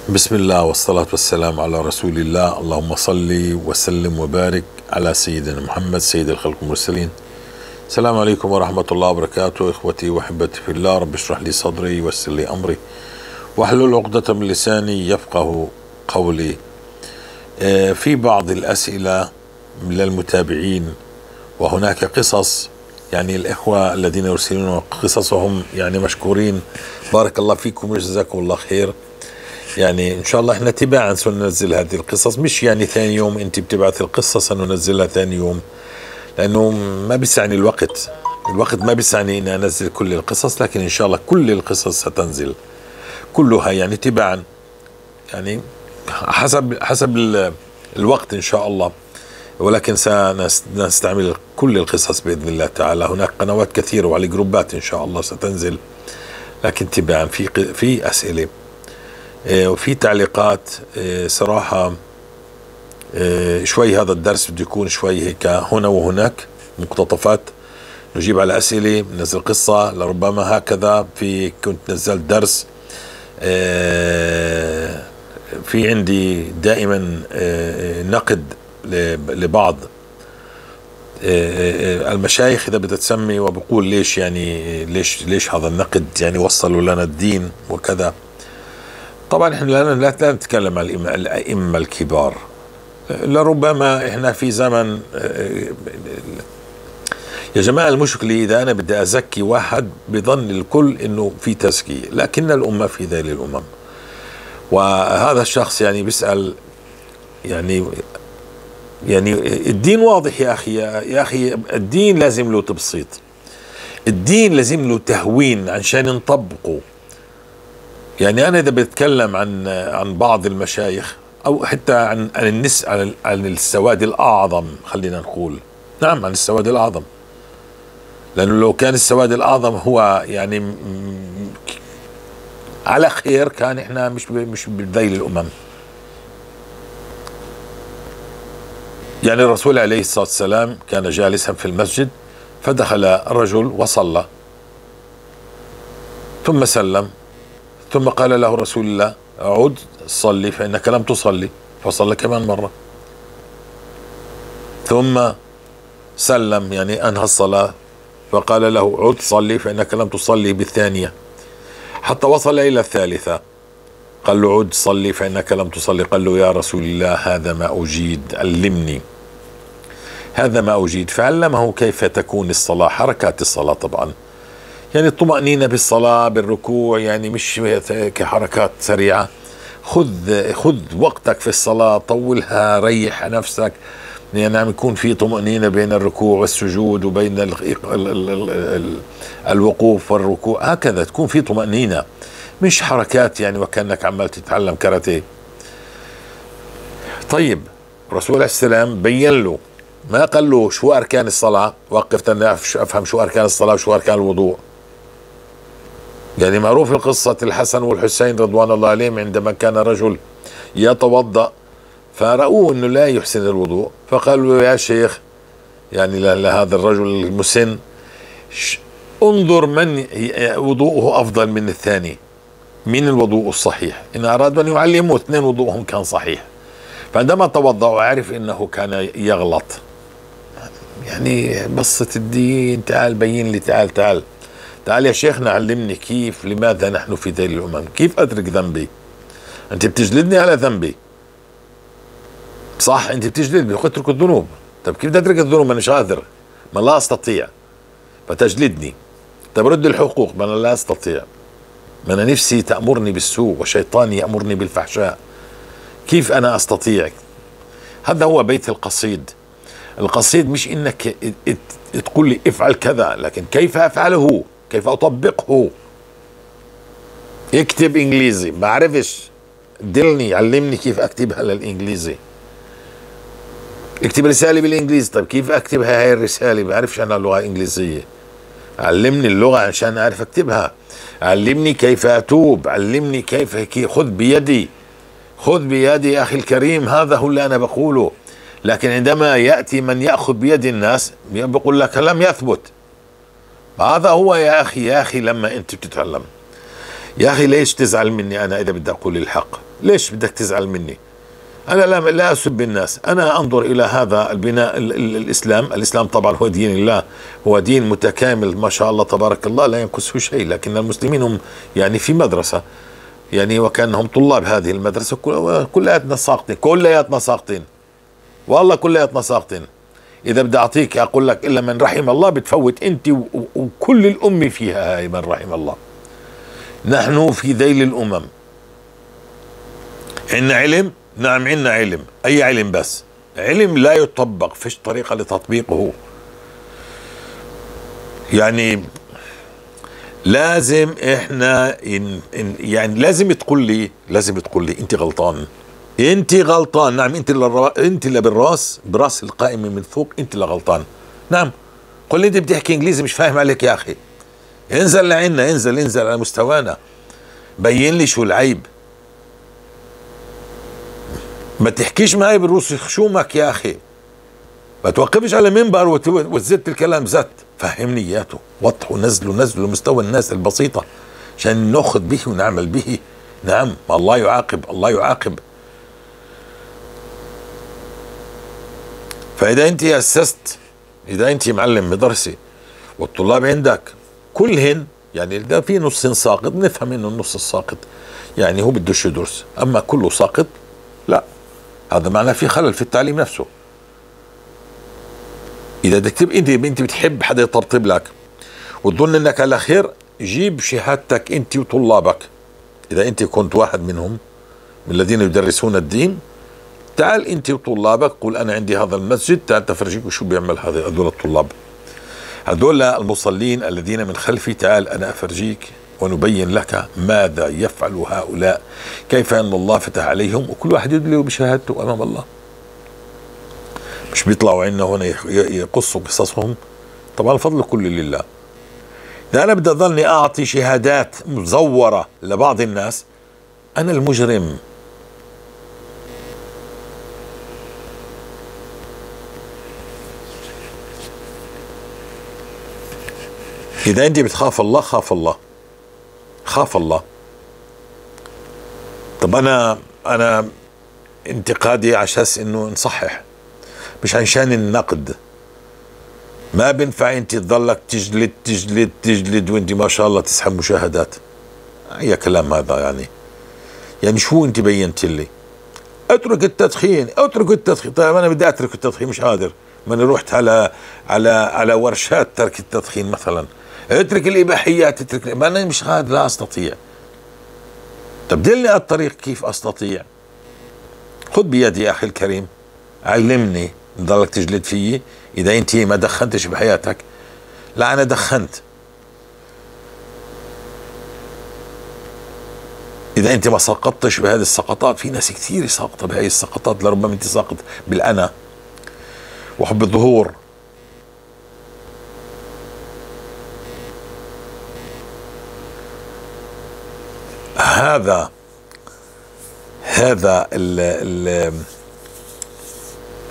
بسم الله والصلاة والسلام على رسول الله، اللهم صل وسلم وبارك على سيدنا محمد سيد الخلق والمرسلين. السلام عليكم ورحمة الله وبركاته. إخوتي وأحبتي في الله، رب اشرح لي صدري ويسر لي أمري واحلل عقدة من لساني يفقه قولي. في بعض الأسئلة للمتابعين، وهناك قصص، يعني الإخوة الذين يرسلون قصصهم يعني مشكورين، بارك الله فيكم وجزاكم الله خير. يعني إن شاء الله إحنا تباعا سننزل هذه القصص، مش يعني ثاني يوم أنت بتبعث القصة سننزلها ثاني يوم، لأنه ما بيسعني الوقت، الوقت ما بيسعني إني أنزل كل القصص، لكن إن شاء الله كل القصص ستنزل كلها يعني تباعا، يعني حسب الوقت إن شاء الله، ولكن سنستعمل كل القصص بإذن الله تعالى. هناك قنوات كثيرة وعلى جروبات إن شاء الله ستنزل، لكن تباعا. في أسئلة وفي تعليقات. صراحة شوي هذا الدرس بده يكون شوي هيك هنا وهناك مقتطفات، نجيب على أسئلة، ننزل قصة، لربما هكذا. في كنت نزلت درس، في عندي دائما نقد لبعض المشايخ إذا بدها تسمي، وبقول ليش يعني ليش هذا النقد، يعني وصلوا لنا الدين وكذا. طبعا احنا لا نتكلم عن الأئمة الكبار، لربما احنا في زمن يا جماعة. المشكلة إذا أنا بدي أزكي واحد بظن الكل إنه في تزكية، لكن الأمة في ذيل الأمم. وهذا الشخص يعني بيسأل، يعني الدين واضح يا أخي، يا أخي الدين لازم له تبسيط، الدين لازم له تهوين عشان نطبقه. يعني أنا إذا بتكلم عن بعض المشايخ أو حتى عن عن السواد الأعظم، خلينا نقول نعم عن السواد الأعظم، لأنه لو كان السواد الأعظم هو يعني على خير كان إحنا مش بذيل الأمم. يعني الرسول عليه الصلاة والسلام كان جالسا في المسجد، فدخل رجل وصلى ثم سلم، ثم قال له رسول الله عد صلي فإنك لم تصلي، فصلى كمان مرة، ثم سلم يعني أنهى الصلاة، فقال له عد صلي فإنك لم تصلي بالثانية، حتى وصل إلى الثالثة قال له عد صلي فإنك لم تصلي، قال له يا رسول الله هذا ما أجيد، علمني هذا ما أجيد. فعلمه كيف تكون الصلاة، حركات الصلاة طبعا، يعني الطمأنينة بالصلاة بالركوع، يعني مش كحركات سريعة. خذ وقتك في الصلاة، طولها، ريح نفسك، يعني عم يكون في طمأنينة بين الركوع والسجود وبين الوقوف والركوع، هكذا تكون في طمأنينة، مش حركات يعني وكأنك عمال تتعلم كاراتيه. طيب الرسول عليه السلام بين له، ما قال له شو أركان الصلاة، وقف أفهم شو أركان الصلاة وشو أركان الوضوء. يعني معروف القصة الحسن والحسين رضوان الله عليهم، عندما كان رجل يتوضأ فرأوه أنه لا يحسن الوضوء، فقالوا يا شيخ يعني لهذا الرجل المسن انظر من وضوءه أفضل من الثاني، من الوضوء الصحيح. إن أرادوا أن يعلموا اثنين وضوءهم كان صحيح، فعندما توضأوا عرف أنه كان يغلط. يعني بسط الدين، تعال بين لي، تعال تعال تعال يا شيخنا علمني كيف، لماذا نحن في ذيل الأمم، كيف أدرك ذنبي؟ أنت بتجلدني على ذنبي، صح؟ أنت بتجلدني اترك الذنوب، طيب كيف بدي أترك الذنوب؟ أنا مش قادر، ما لا أستطيع، فتجلدني. طيب رد الحقوق، ما أنا لا أستطيع، ما أنا نفسي تأمرني بالسوء وشيطاني يأمرني بالفحشاء، كيف أنا أستطيع؟ هذا هو بيت القصيد. القصيد مش إنك تقول لي افعل كذا، لكن كيف أفعله؟ كيف أطبقه؟ اكتب إنجليزي، ما أعرفش، دلني علمني كيف أكتبها للإنجليزي. اكتب رسالة بالإنجليزي، طيب كيف أكتبها هاي الرسالة؟ ما أعرفش أنا لغة إنجليزية، علمني اللغة عشان أعرف أكتبها، علمني كيف أتوب، علمني كيف، خذ بيدي، خذ بيدي أخي الكريم، هذا هو اللي أنا بقوله. لكن عندما يأتي من يأخذ بيد الناس بيقول لك لم يثبت. هذا هو يا أخي، يا أخي لما أنت بتتعلم، يا أخي ليش تزعل مني أنا إذا بدي أقول الحق؟ ليش بدك تزعل مني؟ أنا لا أسب الناس، أنا أنظر إلى هذا البناء الإسلام. الإسلام طبعا هو دين الله، هو دين متكامل ما شاء الله تبارك الله، لا ينقصه شيء، لكن المسلمين هم يعني في مدرسة، يعني وكأنهم طلاب هذه المدرسة، كلياتنا ساقطين، كلياتنا ساقطين والله، كلياتنا ساقطين. إذا بدي أعطيك أقول لك إلا من رحم الله، بتفوت أنت وكل الأمة فيها هاي من رحم الله. نحن في ذيل الأمم. عندنا علم؟ نعم عندنا علم. أي علم؟ بس علم لا يطبق، فيش طريقة لتطبيقه. يعني لازم إحنا يعني لازم تقول لي، لازم تقول لي أنت غلطان، أنت غلطان. نعم أنت اللي بالراس، براس القائمة من فوق، أنت اللي غلطان. نعم قل لي أنت بتحكي إنجليزي مش فاهم عليك يا أخي، انزل لعنا، انزل انزل على مستوانا، بين لي شو العيب. ما تحكيش معي بالروس خشومك يا أخي، ما توقفش على منبر وتزت الكلام زت، فهمني اياته، وضحوا، نزلوا نزلوا مستوى الناس البسيطة عشان ناخذ به ونعمل به. نعم الله يعاقب، الله يعاقب. فإذا أنت أسست، إذا أنت معلم مدرسة والطلاب عندك كلهن، يعني إذا في نص ساقط نفهم إنه النص الساقط يعني هو بدوش يدرس، أما كله ساقط لا، هذا معناه في خلل في التعليم نفسه. إذا بدك تبقى أنت بتحب حدا يطبطب لك وتظن إنك على خير، جيب شهادتك أنت وطلابك. إذا أنت كنت واحد منهم، من الذين يدرسون الدين، تعال أنت وطلابك قول أنا عندي هذا المسجد، تعال تفرجيكم شو بيعمل هذول الطلاب، هذول المصلين الذين من خلفي، تعال أنا أفرجيك ونبين لك ماذا يفعل هؤلاء، كيف أن الله فتح عليهم، وكل واحد يدلي بشهادته أمام الله. مش بيطلعوا عندنا هنا يقصوا قصصهم؟ طبعا الفضل كله لله. إذا أنا بدي أظلني أعطي شهادات مزورة لبعض الناس، أنا المجرم. إذا أنت بتخاف الله، خاف الله، خاف الله. طب أنا انتقادي عشان إنه نصحح، مش عشان النقد. ما بينفع أنت تضلك تجلد تجلد تجلد وأنت ما شاء الله تسحب مشاهدات. أي كلام هذا يعني؟ يعني شو أنت بينت لي؟ اترك التدخين، اترك التدخين. طيب أنا بدي أترك التدخين مش قادر، ما أنا رحت على على على ورشات ترك التدخين مثلا. اترك الإباحيات، اترك، ما أنا مش قادر، لا أستطيع. طب دلني على الطريق كيف أستطيع. خذ بيدي يا أخي الكريم، علمني. تضلك تجلد فيي إذا أنت ما دخنتش بحياتك. لا أنا دخنت. إذا أنت ما سقطتش بهذه السقطات، في ناس كثير ساقطة بهذه السقطات، لربما أنت ساقط بالأنا وحب الظهور. هذا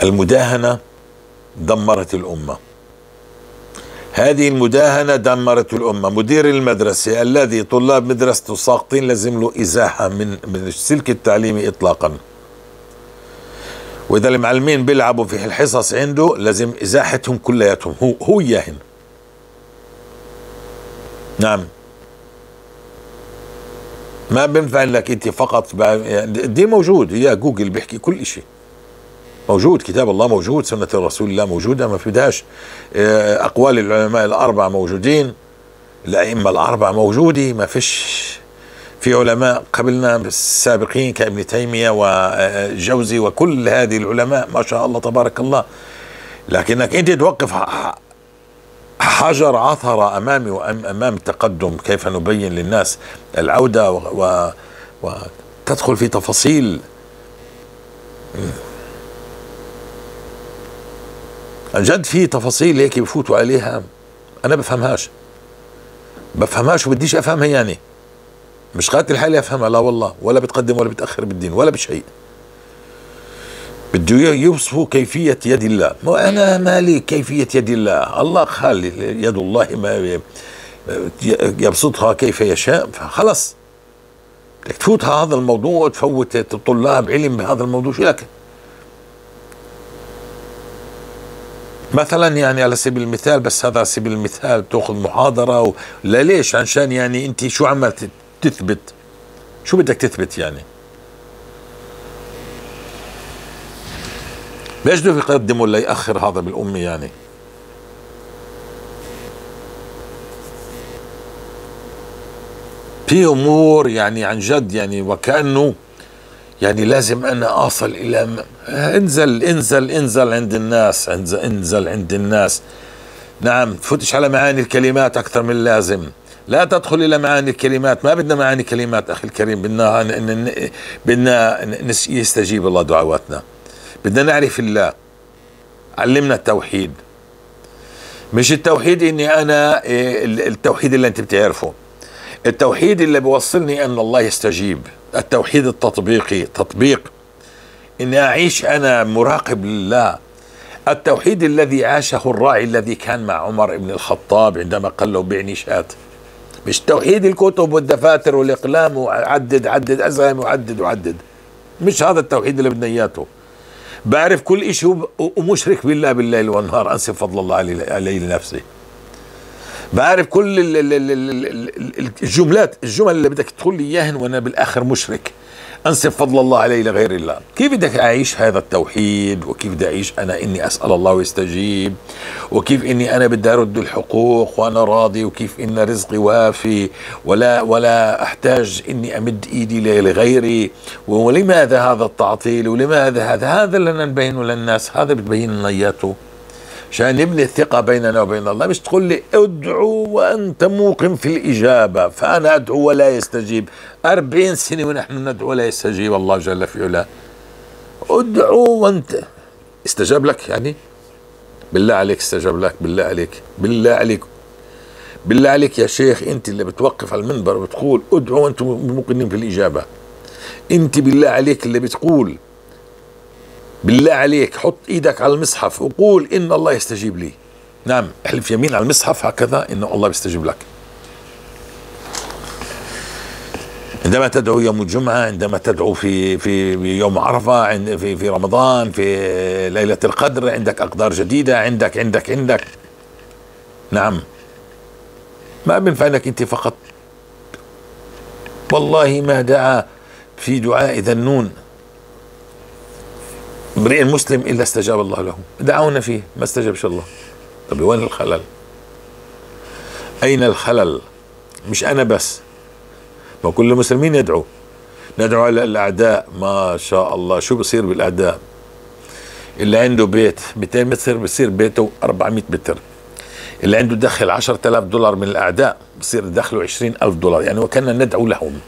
المداهنة دمرت الأمة. هذه المداهنة دمرت الأمة. مدير المدرسة الذي طلاب مدرسته ساقطين لازم له إزاحة من السلك التعليمي إطلاقا. وإذا المعلمين بيلعبوا في الحصص عنده لازم إزاحتهم كلياتهم، هو إياهن. نعم ما بينفع لك انت فقط دي موجود، يا جوجل بيحكي كل شيء موجود، كتاب الله موجود، سنة الرسول الله موجودة، ما فيهاش، أقوال العلماء الأربعة موجودين، الأئمة الأربعة موجودة، ما فيش في علماء قبلنا السابقين كابن تيمية وجوزي وكل هذه العلماء ما شاء الله تبارك الله. لكنك أنت توقف حجر عثرة أمامي وأمام التقدم، كيف نبين للناس العودة وتدخل في تفاصيل. عن جد في تفاصيل هيك بفوتوا عليها أنا بفهمهاش، بفهمهاش وبديش أفهمها، يعني مش قاتل حالي أفهمها، لا والله، ولا بتقدم ولا بتأخر بالدين ولا بشيء. بده يوصفوا كيفية يد الله، ما أنا مالي كيفية يد الله، الله خالي يد الله ما يبسطها كيف يشاء، فخلص. بدك تفوت هذا الموضوع، تفوت طلاب علم بهذا الموضوع، شو لك؟ مثلا يعني على سبيل المثال، بس هذا على سبيل المثال، بتاخذ محاضرة لا ليش؟ عشان يعني انت شو عم تثبت؟ شو بدك تثبت يعني؟ ليش بده يقدم ولا يأخر هذا بالأمة يعني؟ في أمور يعني عن جد يعني وكأنه يعني لازم أنا أصل إلى انزل انزل انزل عند الناس، انزل عند الناس. نعم، تفوتش على معاني الكلمات أكثر من اللازم، لا تدخل إلى معاني الكلمات، ما بدنا معاني كلمات أخي الكريم، بدنا يستجيب الله دعواتنا، بدنا نعرف الله، علمنا التوحيد. مش التوحيد إني أنا التوحيد اللي أنت بتعرفه، التوحيد اللي بيوصلني أن الله يستجيب، التوحيد التطبيقي، تطبيق إني أعيش أنا مراقب لله، التوحيد الذي عاشه الراعي الذي كان مع عمر بن الخطاب عندما قال له بعني شاة. مش توحيد الكتب والدفاتر والإقلام وعدد عدد أزهم وعدد وعدد، مش هذا التوحيد اللي بدنا إياته. بعرف كل إشي ومشرك بالله بالليل والنهار، أنسب فضل الله علي لنفسي. بعرف كل الجملات، الجمل اللي بدك تقول لي إياهن وأنا بالآخر مشرك، أنسب فضل الله علي لغير الله. كيف بدك أعيش هذا التوحيد؟ وكيف بدي أعيش أنا إني أسأل الله ويستجيب؟ وكيف إني أنا بدي أرد الحقوق وأنا راضي؟ وكيف إن رزقي وافي ولا أحتاج إني أمد إيدي لغيري؟ ولماذا هذا التعطيل؟ ولماذا هذا؟ هذا اللي نبينه للناس، هذا بتبين لنا إياته عشان نبني الثقة بيننا وبين الله. مش تقول لي ادعو وأنت موقن في الإجابة، فأنا أدعو ولا يستجيب. 40 سنة ونحن ندعو ولا يستجيب الله جل في علاه. ادعو وأنت استجاب لك يعني؟ بالله عليك استجاب لك؟ بالله عليك، بالله عليك، بالله عليك يا شيخ، أنت اللي بتوقف على المنبر وبتقول ادعو وأنتم موقنين في الإجابة، أنت بالله عليك اللي بتقول، بالله عليك حط ايدك على المصحف وقول ان الله يستجيب لي. نعم، احلف يمين على المصحف هكذا ان الله بيستجيب لك. عندما تدعو يوم الجمعة، عندما تدعو في يوم عرفة، في رمضان، في ليلة القدر، عندك أقدار جديدة، عندك عندك عندك. نعم، ما بينفع انك انت فقط. والله ما دعا في دعاء ذنون امرئ مسلم إلا استجاب الله له. دعونا فيه ما استجابش الله. طب وين الخلل؟ أين الخلل؟ مش أنا بس، ما كل المسلمين يدعو، ندعو على الأعداء. ما شاء الله شو بصير بالأعداء؟ اللي عنده بيت 200 متر بصير بيته 400 متر، اللي عنده دخل 10,000 دولار من الأعداء بصير دخله 20,000 دولار، يعني وكنا ندعو لهم.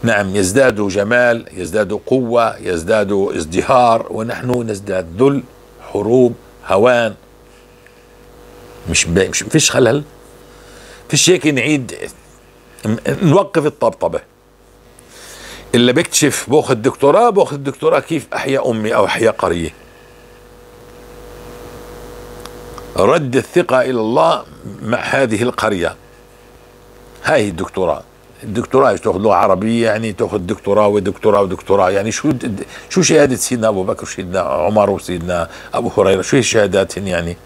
نعم، يزدادوا جمال، يزدادوا قوة، يزدادوا ازدهار، ونحن نزداد ذل، حروب، هوان. مش فيش خلل، فيش هيك نعيد نوقف الطبطبة. اللي بيكتشف باخذ دكتوراه، باخذ دكتوراه كيف أحيا أمي أو أحيا قرية. رد الثقة إلى الله مع هذه القرية، هاي الدكتوراه. الدكتوراه تاخذ لغة عربية يعني، تاخذ دكتوراه ودكتوراه ودكتوراه، يعني شو شهادة سيدنا ابو بكر وسيدنا عمر وسيدنا ابو هريرة؟ شو هي شهاداتهن يعني؟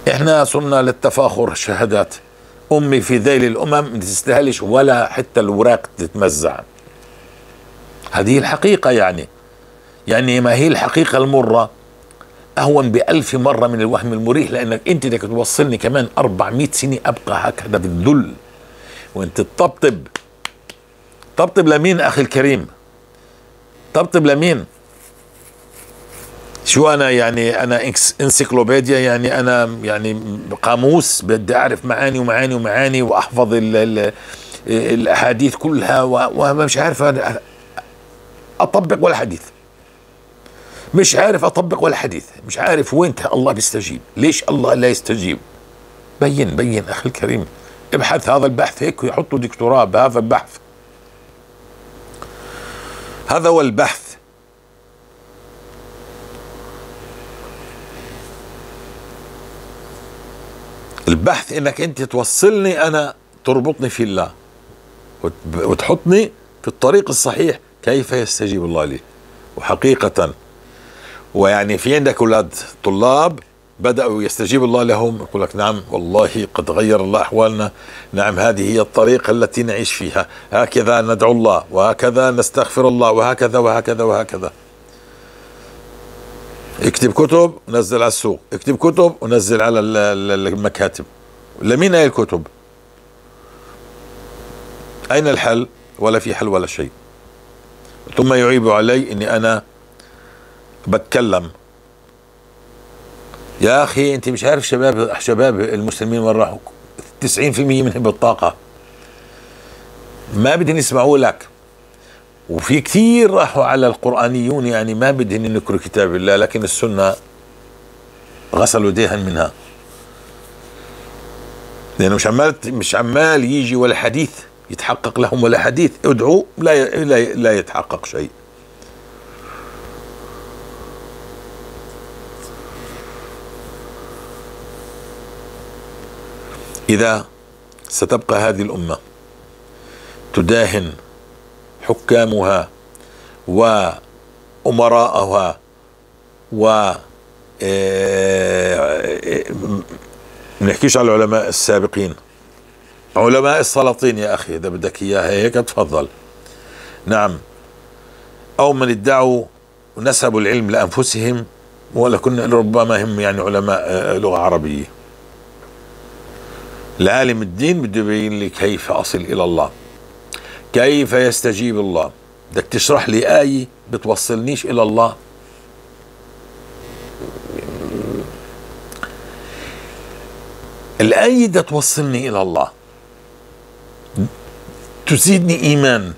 احنا صرنا للتفاخر شهادات. امي في ذيل الامم ما تستاهلش ولا حتى الوراق تتمزع. هذه الحقيقة يعني، يعني ما هي الحقيقة المرة أهون ب1000 مرة من الوهم المريح، لأنك أنت بدك توصلني كمان 400 سنة أبقى هكذا بالذل وأنت تطبطب. طبطب لمين أخي الكريم؟ طبطب لمين؟ شو أنا يعني؟ أنا انسيكلوبيديا يعني؟ أنا يعني قاموس بدي أعرف معاني ومعاني ومعاني وأحفظ الأحاديث كلها ومش عارف أطبق ولا حديث، مش عارف أطبق ولا حديث، مش عارف وين الله بيستجيب، ليش الله لا يستجيب؟ بين بين أخي الكريم، ابحث هذا البحث هيك ويحطوا دكتوراه بهذا البحث. هذا هو البحث. البحث انك انت توصلني انا، تربطني في الله وتحطني في الطريق الصحيح كيف يستجيب الله لي. وحقيقة ويعني في عندك اولاد طلاب بدأوا يستجيب الله لهم، يقول لك نعم والله قد غير الله أحوالنا، نعم هذه هي الطريقة التي نعيش فيها، هكذا ندعو الله وهكذا نستغفر الله وهكذا وهكذا وهكذا. اكتب كتب ونزل على السوق، اكتب كتب ونزل على المكاتب. لمين هي الكتب؟ أين الحل؟ ولا في حل ولا شيء. ثم يعيب علي إني أنا بتكلم. يا أخي أنت مش عارف شباب المسلمين وين راحوا؟ 90% منهم بالطاقة، ما بدهم يسمعوا لك. وفي كثير راحوا على القرآنيون، يعني ما بدهم ينكروا كتاب الله، لكن السنة غسلوا ايديهم منها، لأنه مش عمال يجي ولا حديث يتحقق لهم ولا حديث، ادعوا لا لا لا يتحقق شيء. إذا ستبقى هذه الأمة تداهن حكامها وأمراءها و نحكيش على العلماء السابقين، علماء السلاطين يا أخي إذا بدك إياها هيك تفضل، نعم، أو من ادعوا ونسبوا العلم لأنفسهم، ولكن ربما هم يعني علماء لغة عربية. العالم الدين بده يبين لي كيف أصل إلى الله، كيف يستجيب الله. بدك تشرح لي آية بتوصلنيش إلى الله. الآية بدها توصلني إلى الله، تزيدني إيمان،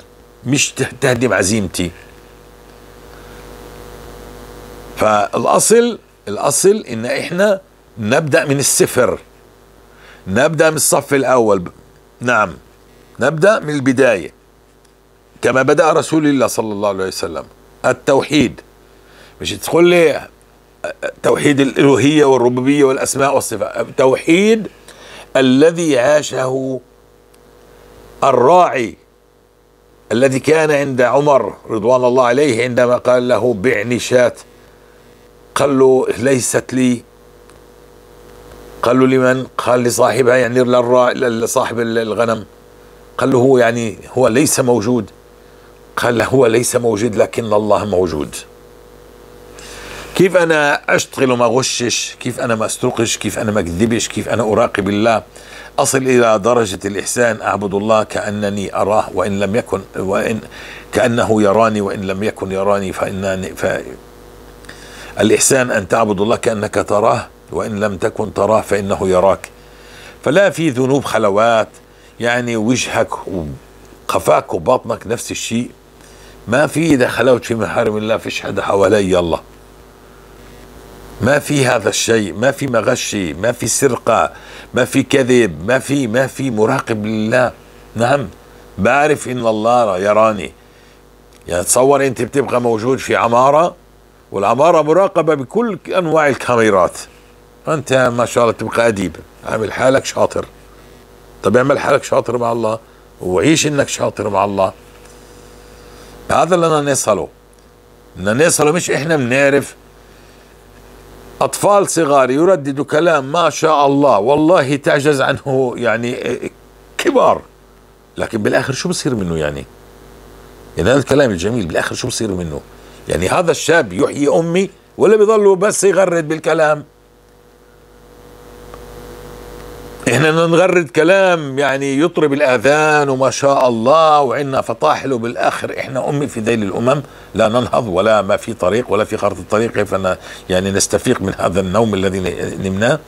مش تهدم عزيمتي. فالأصل الأصل إن إحنا نبدأ من الصفر، نبدأ من الصف الأول، نعم نبدأ من البداية كما بدأ رسول الله صلى الله عليه وسلم. التوحيد، مش تقول لي توحيد الألوهية والربوبية والأسماء والصفات، التوحيد الذي عاشه الراعي الذي كان عند عمر رضوان الله عليه عندما قال له بعني شاة، قال له ليست لي، قال له لمن؟ قال لصاحبها، يعني لصاحب الغنم. قال له هو يعني هو ليس موجود. قال له هو ليس موجود لكن الله موجود. كيف أنا أشتغل وما غشش؟ كيف أنا ما أسرقش؟ كيف أنا ما أكذبش؟ كيف أنا أراقب الله؟ أصل إلى درجة الإحسان، أعبد الله كأنني أراه وإن لم يكن، وإن كأنه يراني وإن لم يكن يراني فإنني الإحسان أن تعبد الله كأنك تراه وإن لم تكن تراه فإنه يراك. فلا في ذنوب خلوات، يعني وجهك وقفاك وبطنك نفس الشيء، ما في إذا خلوت في محارم الله فيش حدا حوالي، يلا ما في هذا الشيء، ما في مغشي، ما في سرقة، ما في كذب، ما في مراقب لله. نعم بعرف إن الله يراني. يعني تصور أنت بتبقى موجود في عمارة والعمارة مراقبة بكل أنواع الكاميرات، أنت ما شاء الله تبقى أديب، عامل حالك شاطر. طب اعمل حالك شاطر مع الله وعيش إنك شاطر مع الله. هذا اللي بدنا نصله، بدنا نصله، مش إحنا بنعرف أطفال صغار يرددوا كلام ما شاء الله والله تعجز عنه يعني كبار، لكن بالآخر شو بصير منه؟ يعني هذا الكلام الجميل بالآخر شو بصير منه؟ يعني هذا الشاب يحيي أمي ولا بيضلوا بس يغرد بالكلام؟ احنا نغرد كلام يعني يطرب الآذان وما شاء الله وعندنا فطاحل، وبالآخر احنا أمي في ذيل الأمم، لا ننهض ولا ما في طريق ولا في خارطة الطريق كيف يعني نستفيق من هذا النوم الذي نمناه.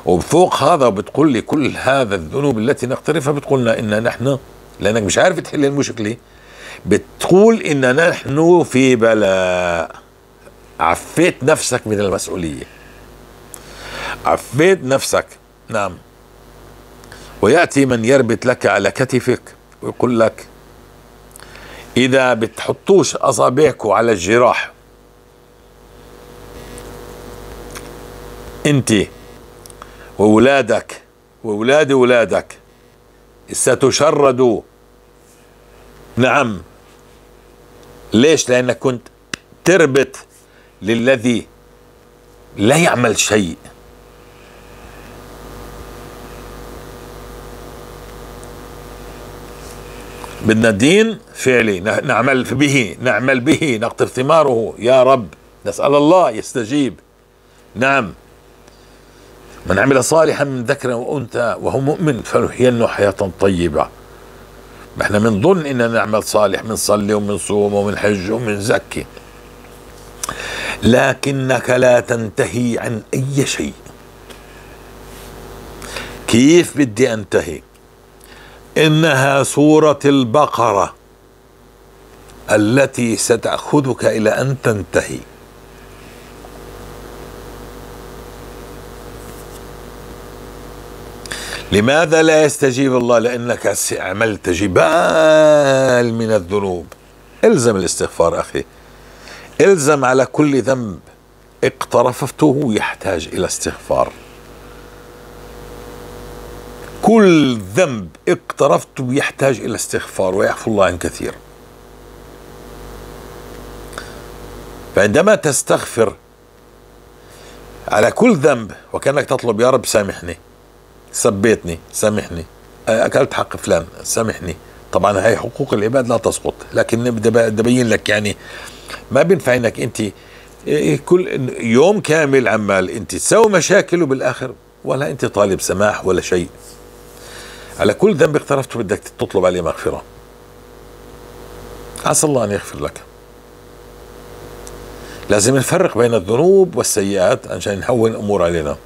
وفوق هذا بتقول لي كل هذا الذنوب التي نقترفها، بتقولنا إن نحن، لأنك مش عارف تحل المشكلة، بتقول إن نحن في بلاء. عفيت نفسك من المسؤولية، عفيت نفسك. نعم. ويأتي من يربط لك على كتفك ويقول لك إذا بتحطوش أصابعكم على الجراح أنت وولادك وأولاد أولادك ستشردوا. نعم، ليش؟ لأنك كنت تربط للذي لا يعمل شيء. بدنا دين فعلي نعمل به، نعمل به، نقطف ثماره. يا رب نسأل الله يستجيب. نعم، من عمل صالحا من ذكر وأنثى وهو مؤمن فلنحيينه حياة طيبة. احنا بنظن اننا نعمل صالح، بنصلي وبنصوم وبنحج وبنزكي، لكنك لا تنتهي عن اي شيء. كيف بدي انتهي؟ انها سورة البقرة التي ستأخذك الى ان تنتهي. لماذا لا يستجيب الله؟ لأنك عملت جبال من الذنوب. الزم الاستغفار أخي، الزم على كل ذنب اقترفته يحتاج إلى استغفار. كل ذنب اقترفته يحتاج إلى استغفار، ويعفو الله عن كثير. فعندما تستغفر على كل ذنب وكأنك تطلب يا رب سامحني، سبيتني سامحني، اكلت حق فلان سامحني. طبعا هاي حقوق العباد لا تسقط، لكن بدي ابين لك يعني ما بينفع انك انت كل يوم كامل عمال انت تسوي مشاكل وبالاخر ولا انت طالب سماح ولا شيء. على كل ذنب اقترفته بدك تطلب عليه مغفرة. عسى الله ان يغفر لك. لازم نفرق بين الذنوب والسيئات عشان نهون الامور علينا.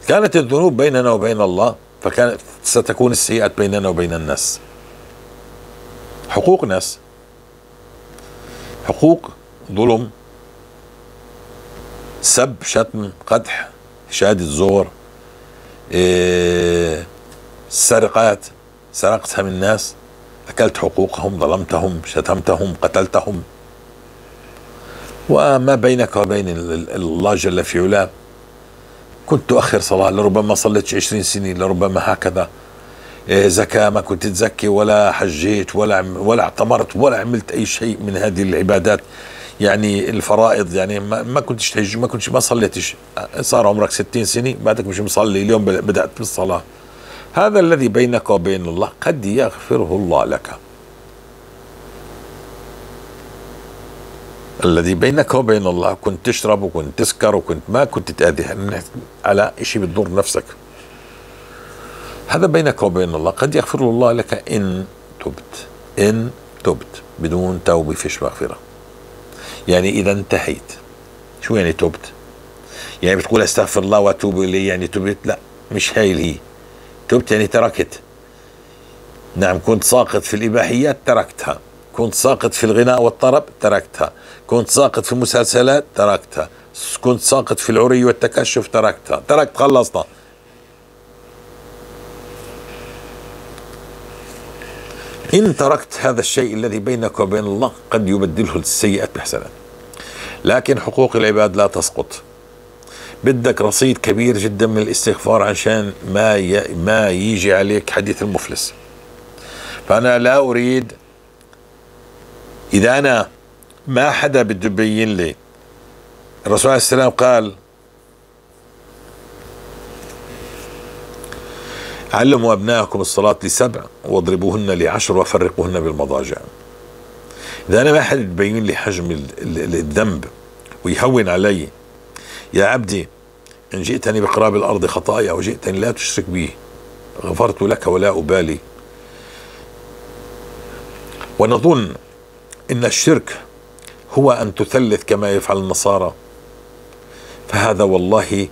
كانت الذنوب بيننا وبين الله، فكانت ستكون السيئات بيننا وبين الناس. حقوق ناس، حقوق ظلم، سب، شتم، قدح، شهادة زور، سرقات، سرقتها من الناس، أكلت حقوقهم، ظلمتهم، شتمتهم، قتلتهم. وما بينك وبين الله جل في علاه كنت تؤخر صلاة، لربما صليتش 20 سنة، لربما هكذا. زكاة ما كنت تزكي، ولا حجيت، ولا اعتمرت، ولا عملت أي شيء من هذه العبادات، يعني الفرائض، يعني ما كنتش تحج، ما كنتش، ما صليتش. صار عمرك 60 سنة بعدك مش مصلي، اليوم بدأت بالصلاة. هذا الذي بينك وبين الله قد يغفره الله لك. الذي بينك وبين الله كنت تشرب وكنت تسكر وكنت ما كنت تأذي على شيء بتضر نفسك، هذا بينك وبين الله قد يغفر الله لك إن تبت. إن تبت، بدون توبة فيش مغفرة. يعني إذا انتهيت. شو يعني تبت؟ يعني بتقول استغفر الله واتوب إليه يعني تبت؟ لا، مش هاي اللي هي تبت، يعني تركت. نعم، كنت ساقط في الإباحيات تركتها، كنت ساقط في الغناء والطرب تركتها، كنت ساقط في المسلسلات تركتها، كنت ساقط في العري والتكشف تركتها، تركت، خلصنا. إن تركت هذا الشيء الذي بينك وبين الله قد يبدله السيئات بحسنات، لكن حقوق العباد لا تسقط. بدك رصيد كبير جدا من الاستغفار عشان ما يجي عليك حديث المفلس. فأنا لا أريد، إذا أنا ما حدا بده يبين لي، الرسول عليه السلام قال علموا أبناءكم الصلاة ل7 واضربوهن ل10 وفرقوهن بالمضاجع. إذا أنا ما حدا يبين لي حجم الذنب ويهون علي، يا عبدي إن جئتني بقراب الأرض خطايا أو جئتني لا تشرك بي غفرت لك ولا أبالي. ونظن إن الشرك هو أن تثلث كما يفعل النصارى، فهذا والله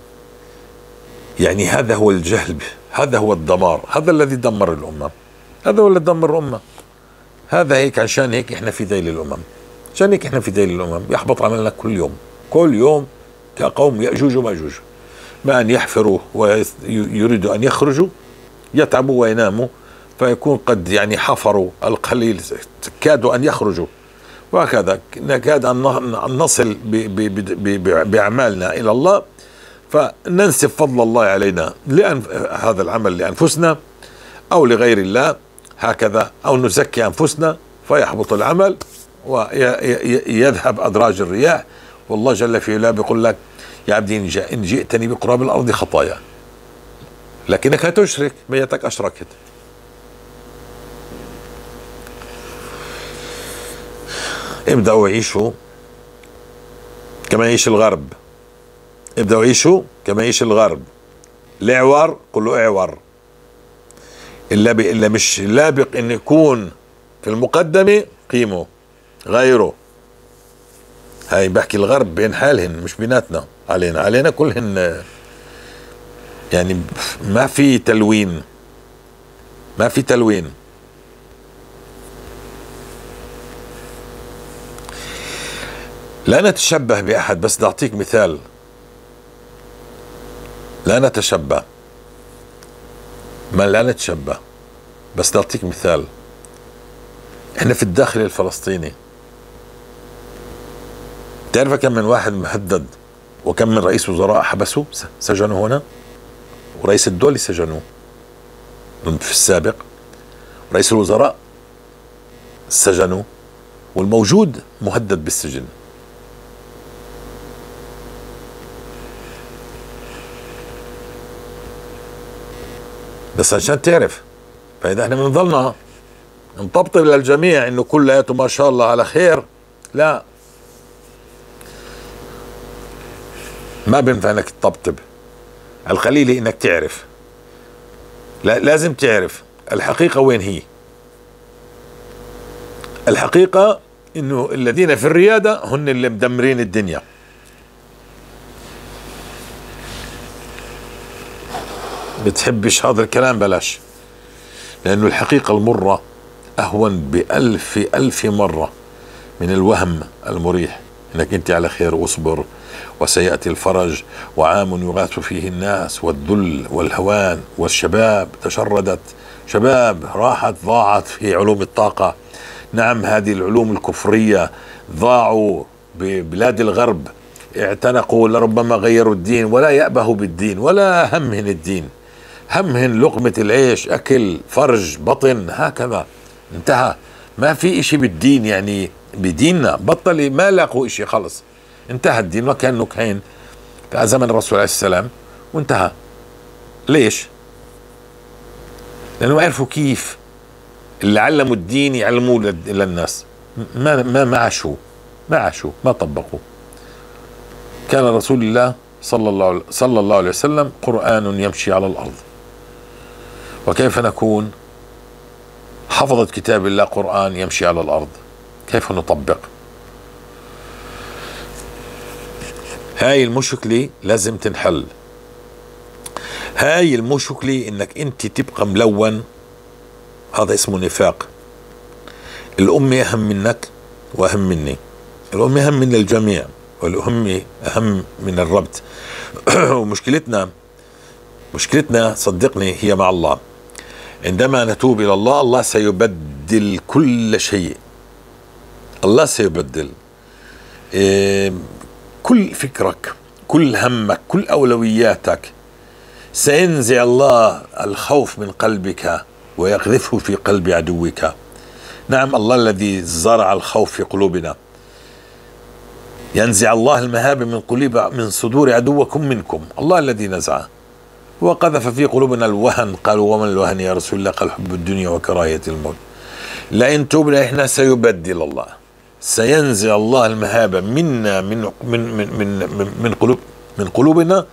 يعني هذا هو الجهل، هذا هو الدمار، هذا الذي دمر الأمة، هذا هو اللي دمر الأمة. هذا هيك، عشان هيك إحنا في ذيل الأمم، عشان هيك إحنا في ذيل الأمم. يحبط عملنا كل يوم، كل يوم كقوم يأجوج ومأجوج، ما أن يحفروا ويريدوا أن يخرجوا يتعبوا ويناموا، فيكون قد يعني حفروا القليل، كادوا أن يخرجوا، وهكذا نكاد أن نصل بأعمالنا إلى الله، فننسب فضل الله علينا لأن هذا العمل لأنفسنا أو لغير الله هكذا، أو نزكي أنفسنا فيحبط العمل ويذهب أدراج الرياح. والله جل في علاه بيقول لك يا عبدي إن جئتني بقراب الأرض خطايا، لكنك تشرك، ميتك أشركت. ابدأوا عيشوا كما يعيش الغرب، ابدأوا عيشوا كما يعيش الغرب. الإعور قل له إعور، اللي مش لابق إن يكون في المقدمة قيمه غيره. هاي بحكي الغرب بين حالهن مش بيناتنا، علينا كلهن، يعني ما في تلوين، ما في تلوين. لا نتشبه بأحد، بس نعطيك مثال. لا نتشبه، ما لا نتشبه، بس نعطيك مثال. احنا في الداخل الفلسطيني تعرف كم من واحد مهدد وكم من رئيس وزراء حبسوا سجنوا هنا، ورئيس الدولة سجنوه في السابق، رئيس الوزراء سجنوه، والموجود مهدد بالسجن. بس عشان تعرف، فإذا احنا بنضلنا نطبطب للجميع انه كلياته ما شاء الله على خير، لا، ما بينفع انك تطبطب. القليل انك تعرف، لا، لازم تعرف الحقيقة وين هي. الحقيقة انه الذين في الريادة هن اللي مدمرين الدنيا. بتحبش هذا الكلام بلاش، لأنه الحقيقة المرة أهون بألف ألف مرة من الوهم المريح إنك أنت على خير واصبر وسيأتي الفرج وعام يغاث فيه الناس والذل والهوان، والشباب تشردت، شباب راحت ضاعت في علوم الطاقة. نعم، هذه العلوم الكفرية ضاعوا ببلاد الغرب، اعتنقوا لربما غيروا الدين ولا يأبهوا بالدين ولا همهن الدين، همهن لقمة العيش، أكل، فرج، بطن، هكذا انتهى. ما في إشي بالدين، يعني بديننا بطل، ما لاقوا إشي، خلص انتهى الدين، وكأنه كان في زمن الرسول عليه السلام وانتهى. ليش؟ لأنه عرفوا كيف اللي علموا الدين يعلموه للناس، ما ما عاشوا، ما عاشوا، ما طبقوا. كان رسول الله صلى الله عليه وسلم قرآن يمشي على الأرض. وكيف نكون حفظت كتاب الله قرآن يمشي على الأرض؟ كيف نطبق؟ هاي المشكلة لازم تنحل. هاي المشكلة انك انت تبقى ملون، هذا اسمه نفاق. الأمة أهم منك وأهم مني، الأمة أهم من الجميع، والأمة أهم من الربط. ومشكلتنا، مشكلتنا صدقني هي مع الله. عندما نتوب إلى الله، الله سيبدل كل شيء. الله سيبدل كل فكرك، كل همك، كل أولوياتك. سينزع الله الخوف من قلبك ويقذفه في قلب عدوك. نعم، الله الذي زرع الخوف في قلوبنا. ينزع الله المهابة من قلوب من صدور عدوكم منكم. الله الذي نزعه وقذف في قلوبنا الوهن. قالوا وما الوهن يا رسول الله؟ قال حب الدنيا وكراهية الموت. لئن تبنا احنا سيبدل الله، سينزع الله المهابة منا، من من من من من قلوب من قلوبنا،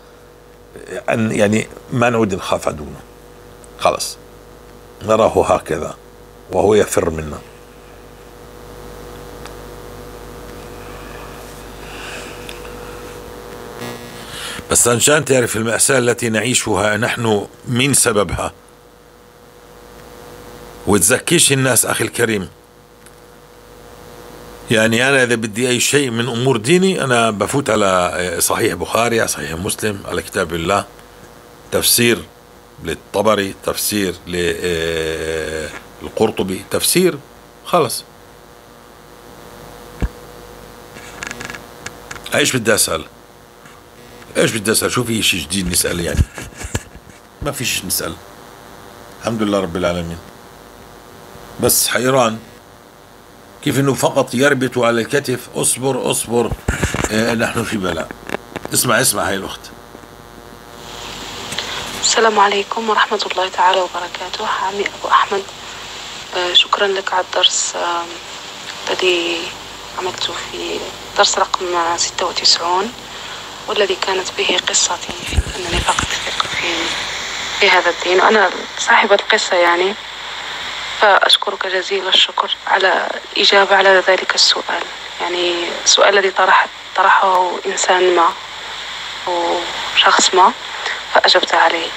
أن يعني ما نعود نخاف عدونا، خلص نراه هكذا وهو يفر منا. بس عشان تعرف المأساة التي نعيشها نحن من سببها، وتزكيش الناس أخي الكريم. يعني أنا إذا بدي أي شيء من أمور ديني أنا بفوت على صحيح بخاري، على صحيح مسلم، على كتاب الله، تفسير للطبري، تفسير للقرطبي، تفسير، خلص. ايش بدي أسأل؟ ايش بدي اسال؟ شو في شيء جديد نسال يعني؟ ما في شيء نسال، الحمد لله رب العالمين. بس حيران كيف انه فقط يربط على الكتف، اصبر اصبر، نحن في بلاء. اسمع اسمع هاي الاخت. السلام عليكم ورحمة الله تعالى وبركاته. عمي أبو أحمد، شكرا لك على الدرس الذي عملته في درس رقم 96، والذي كانت به قصتي في أنني فقدت الثقة في هذا الدين، وأنا صاحبة القصة يعني. فأشكرك جزيل الشكر على الإجابة على ذلك السؤال، يعني السؤال الذي طرحه إنسان ما أو شخص ما، فأجبت عليه.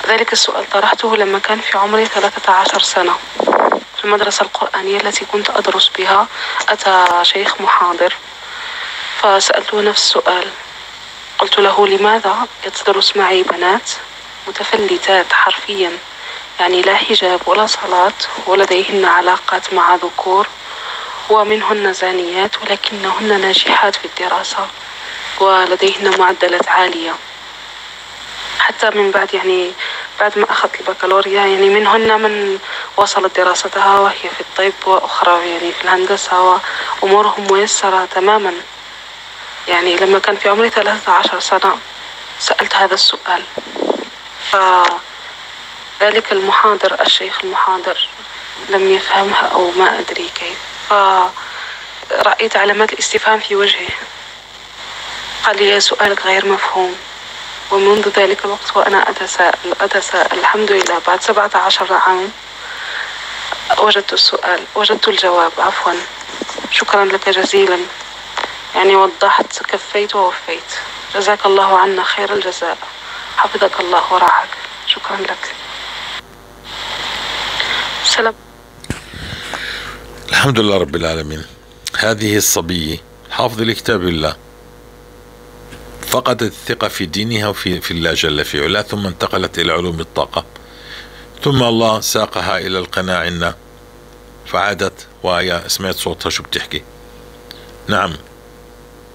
ذلك السؤال طرحته لما كان في عمري 13 سنة في المدرسة القرآنية التي كنت أدرس بها. أتى شيخ محاضر فسألته نفس السؤال، قلت له لماذا يتدرس معي بنات متفلتات حرفيا، يعني لا حجاب ولا صلاة ولديهن علاقات مع ذكور ومنهن زانيات، ولكنهن ناجحات في الدراسة ولديهن معدلات عالية. حتى من بعد يعني بعد ما أخذت البكالوريا، يعني منهن من وصلت دراستها وهي في الطب، وأخرى يعني في الهندسة، وأمورهم ميسرة تماما. يعني لما كان في عمري 13 سنة سألت هذا السؤال، فذلك المحاضر الشيخ المحاضر لم يفهمها أو ما أدري كيف، فرأيت علامات الاستفهام في وجهه. قال لي سؤالك غير مفهوم. ومنذ ذلك الوقت وأنا أتساءل. الحمد لله بعد 17 عام وجدت السؤال، وجدت الجواب عفوا. شكرا لك جزيلا، يعني وضحت، كفيت ووفيت. جزاك الله عنا خير الجزاء، حفظك الله ورعاك. شكرا لك. سلام. الحمد لله رب العالمين. هذه الصبية حافظة لكتاب الله، فقدت الثقة في دينها وفي الله جل في علاه، ثم انتقلت إلى علوم الطاقة، ثم الله ساقها إلى القناة عنا فعادت، وهي سمعت صوتها شو بتحكي. نعم،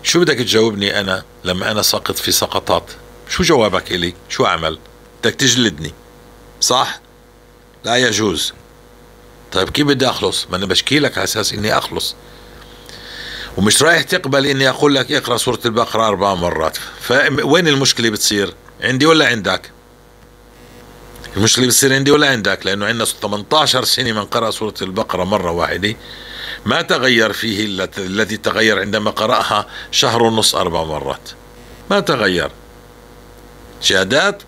شو بدك تجاوبني أنا لما أنا ساقط في سقطات؟ شو جوابك إلي؟ شو أعمل؟ بدك تجلدني صح؟ لا يجوز. طيب كيف بدي أخلص؟ ما أنا بشكي لك على أساس إني أخلص، ومش رايح تقبل إني أقول لك اقرأ سورة البقرة 4 مرات. فوين المشكلة بتصير؟ عندي ولا عندك؟ المشكلة بتصير عندي ولا عندك؟ لأنه عندنا 18 سنة من قرأ سورة البقرة مرة واحدة ما تغير فيه إلا الذي تغير عندما قرأها 1.5 شهر 4 مرات، ما تغير. شهادات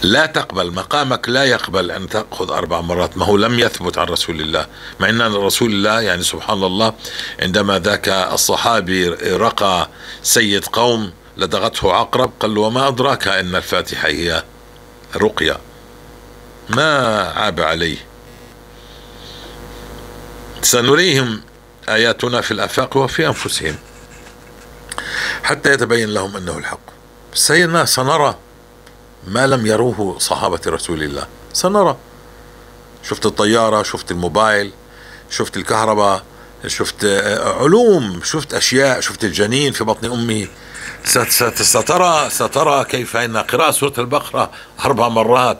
لا تقبل، مقامك لا يقبل أن تأخذ 4 مرات، ما هو لم يثبت عن رسول الله. مع أن رسول الله يعني سبحان الله عندما ذاك الصحابي رقى سيد قوم لدغته عقرب، قال له وما أدراك أن الفاتحة هي رقية، ما عاب عليه. سنريهم آياتنا في الآفاق وفي أنفسهم حتى يتبين لهم أنه الحق. سيدنا سنرى ما لم يروه صحابة رسول الله، سنرى. شفت الطيارة، شفت الموبايل، شفت الكهرباء، شفت علوم، شفت أشياء، شفت الجنين في بطن أمه. سترى كيف أن قراءة سورة البقرة 4 مرات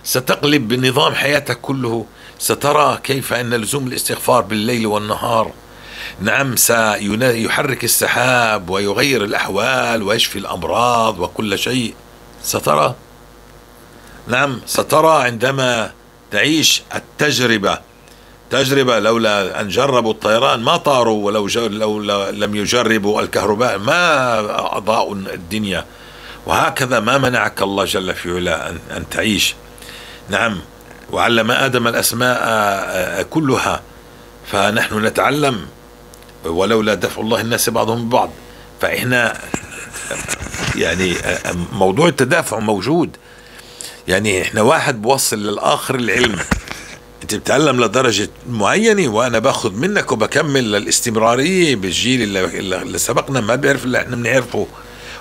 ستقلب بنظام حياتك كله. سترى كيف أن لزوم الاستغفار بالليل والنهار، نعم، سيحرك السحاب ويغير الأحوال ويشفي الأمراض وكل شيء. سترى، نعم، سترى عندما تعيش التجربة. تجربة لولا أن جربوا الطيران ما طاروا، ولو لو لم يجربوا الكهرباء ما أضاءوا الدنيا. وهكذا ما منعك الله جل في علاه أن تعيش. نعم، وعلم آدم الأسماء كلها، فنحن نتعلم، ولولا دفع الله الناس بعضهم ببعض. فإحنا يعني موضوع التدافع موجود، يعني إحنا واحد بوصل للآخر العلم، أنت بتعلم لدرجة معينة وأنا باخذ منك وبكمل للاستمرارية بالجيل اللي سبقنا ما بيعرف اللي إحنا بنعرفه.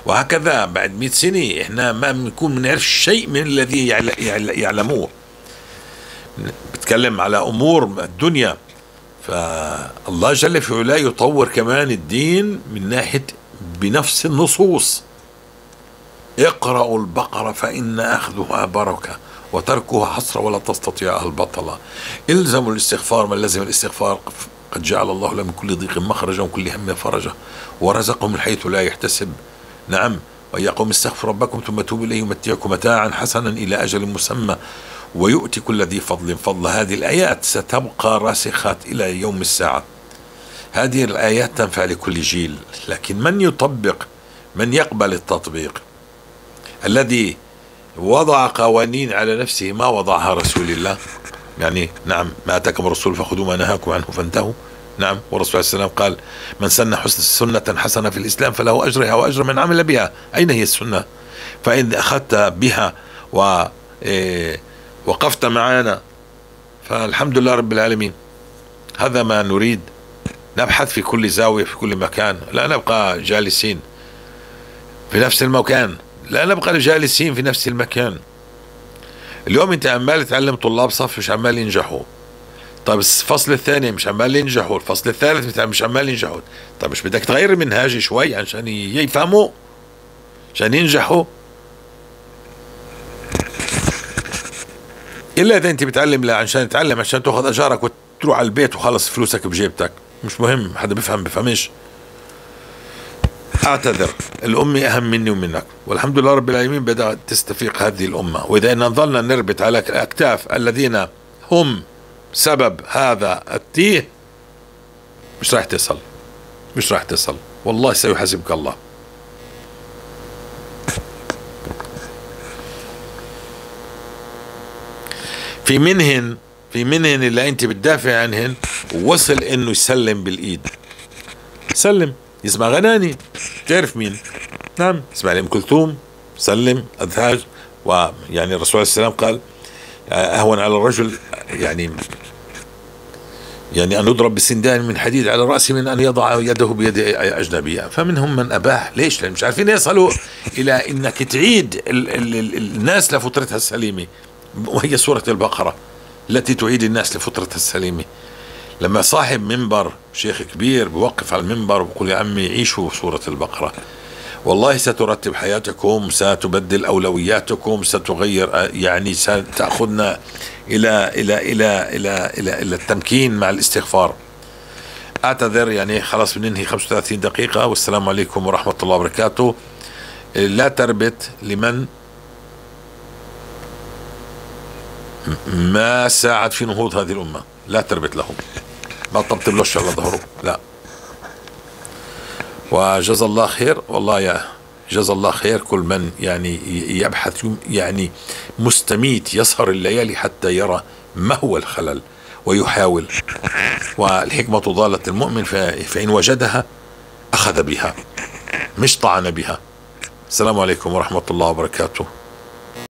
وهكذا بعد 100 سنة إحنا ما بنكون بنعرف شيء من الذي يعلموه. بتكلم على أمور الدنيا. فالله جل في علاه يطور كمان الدين من ناحية بنفس النصوص. اقرأوا البقرة فإن أخذها بركة وتركها حسرة ولا تستطيعها البطلة. الزموا الاستغفار، من لزم الاستغفار قد جعل الله له من كل ضيق مخرجا وكل هم فرجا ورزقه من حيث لا يحتسب. نعم، ويا قوم استغفروا ربكم ثم توبوا إليه يمتعكم متاعا حسنا إلى أجل مسمى ويؤتي كل ذي فضل فضله. هذه الآيات ستبقى راسخات إلى يوم الساعة. هذه الآيات تنفع لكل جيل، لكن من يطبق؟ من يقبل التطبيق؟ الذي وضع قوانين على نفسه ما وضعها رسول الله. يعني نعم، ما أتاكم الرسول فخذوا، ما نهاكم عنه فانتهوا. نعم، والرسول عليه السلام قال من سن سنة حسنة في الإسلام فله أجرها وأجر من عمل بها. أين هي السنة؟ فإن أخذت بها ووقفت معنا فالحمد لله رب العالمين. هذا ما نريد، نبحث في كل زاوية في كل مكان، لا نبقى جالسين في نفس المكان، لا نبقى جالسين في نفس المكان. اليوم انت عمال تعلم طلاب صف مش عمال ينجحوا، طيب الفصل الثاني مش عمال ينجحوا، الفصل الثالث مش عمال ينجحوا، طيب مش بدك تغير المنهاج شوي عشان يفهموا، عشان ينجحوا؟ الا اذا انت بتعلم لا عشان تتعلم، عشان تاخذ اجارك وتروح على البيت وخلص فلوسك بجيبتك، مش مهم حدا بفهم بفهمش. اعتذر، الأمة أهم مني ومنك، والحمد لله رب العالمين بدأت تستفيق هذه الأمة. وإذا إن ظلنا نربط على الأكتاف الذين هم سبب هذا التيه مش راح تصل، مش راح تصل، والله سيحاسبك الله. في منهن اللي أنت بتدافع عنهن وصل إنه يسلم بالإيد، سلم، يسمع غناني، تعرف مين؟ نعم، يسمع لأم كلثوم، سلم، أذهاج. ويعني الرسول عليه السلام قال أهون على الرجل يعني أن يضرب بسندان من حديد على رأسه من أن يضع يده بيد أجنبية. فمنهم من أباح. ليش؟ لأن مش عارفين يصلوا إلى إنك تعيد الناس لفطرتها السليمة، وهي سورة البقرة التي تعيد الناس لفطرتها السليمة. لما صاحب منبر شيخ كبير بوقف على المنبر وبقول يا عمي عيشوا سورة البقرة، والله سترتب حياتكم، ستبدل أولوياتكم، ستغير، يعني ستأخذنا إلى إلى إلى إلى إلى إلى التمكين مع الاستغفار. أعتذر، يعني خلاص بننهي 35 دقيقة، والسلام عليكم ورحمة الله وبركاته. لا تربط لمن ما ساعد في نهوض هذه الأمة، لا تربط لهم، ما تطبطبلوش على ظهره، لا. وجزا الله خير، والله يا جزا الله خير كل من يعني يبحث، يعني مستميت يسهر الليالي حتى يرى ما هو الخلل ويحاول. والحكمة ضالة المؤمن، فإن وجدها أخذ بها مش طعن بها. السلام عليكم ورحمة الله وبركاته.